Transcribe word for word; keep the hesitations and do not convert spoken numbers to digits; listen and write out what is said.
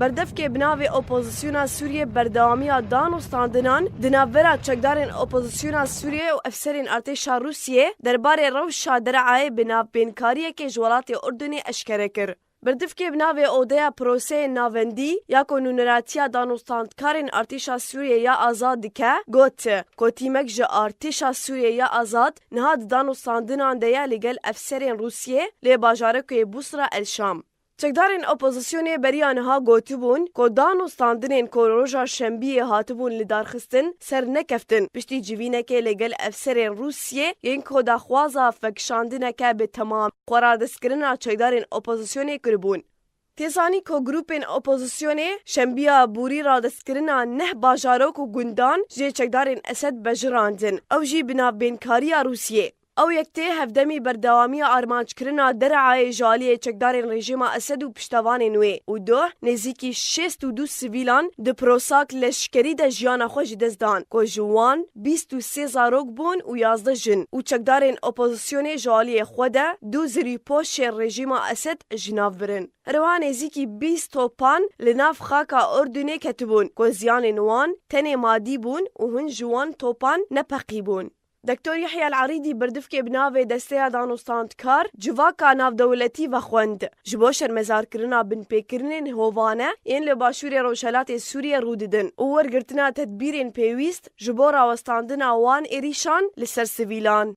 Berdevkê bi navê Opozisyona Sûriyê berdewamiya danûstandinan di navbera çekdarên opozisyona Sûriyê û efserên artêşa Rûsiyê derbarê rewşa derayê bi navbênkariyekê ji welatê Urdunê eşkere kir. Berdivkê bi navê Odeya Proseyên Navendî ya ku nûneratiya danûstandkarên artêşa Sûriyê ya azad dike, got ku tîmek ji artêşa Sûriyê ya azad niha di danûstandinan de ye li gel efserên Rûsiyê lê bajarokê Busra El Şam. Çekdarên opozisyonê beriya niha gotibûn ku danûstandinên ku roja şembiyê hatibûn lidarxistin ser nekeftin piştî civînekê li gel efserên Rûsiyê yên ku daxwaza vekişandineke bi temamî xweradestkirina çekdarên opozisyonê kiribûn. Tê zanîn ku grûpên opozisyonê şembiya borî radestkirina neh bajarok û gundan jê çekdarên Esed bejirandin, ew jî bi navbênkariya Rûsiyê. Ew yek tê hevdemî berdewamiya armanckirina derayê ji aliyê çekdarên rejîma Esed û piştevanên wê û doh nêzîkî şêst û du sivîlan di prosak leşkerî de jiyana xwe ji dest dan ku ji wan bîst û sê zarok bûn û yazdeh jin û çekdarên opozisyonê ji aliyê xwe de du zirîpoşên rejîma Esed ji nav birin. Herwiha nêzîkî bîst topan li nav xaka Urdunê ketibûn ku ziyanên wan tenê madî bûn û hin ji wan topan nepeqî bûn. Doktor Yehya El-Arîdî berdivkê bi navê Desteya Danûstandkar Civaka Navdewletî vexwend. Ji bo şermezarkirina binpêkirinên hovane yên li başûrê rojhelatê Sûriyê rû didin û wergirtina tedbîrên pêwîst ji bo rawestandina wan êrîşan li ser sivîlan.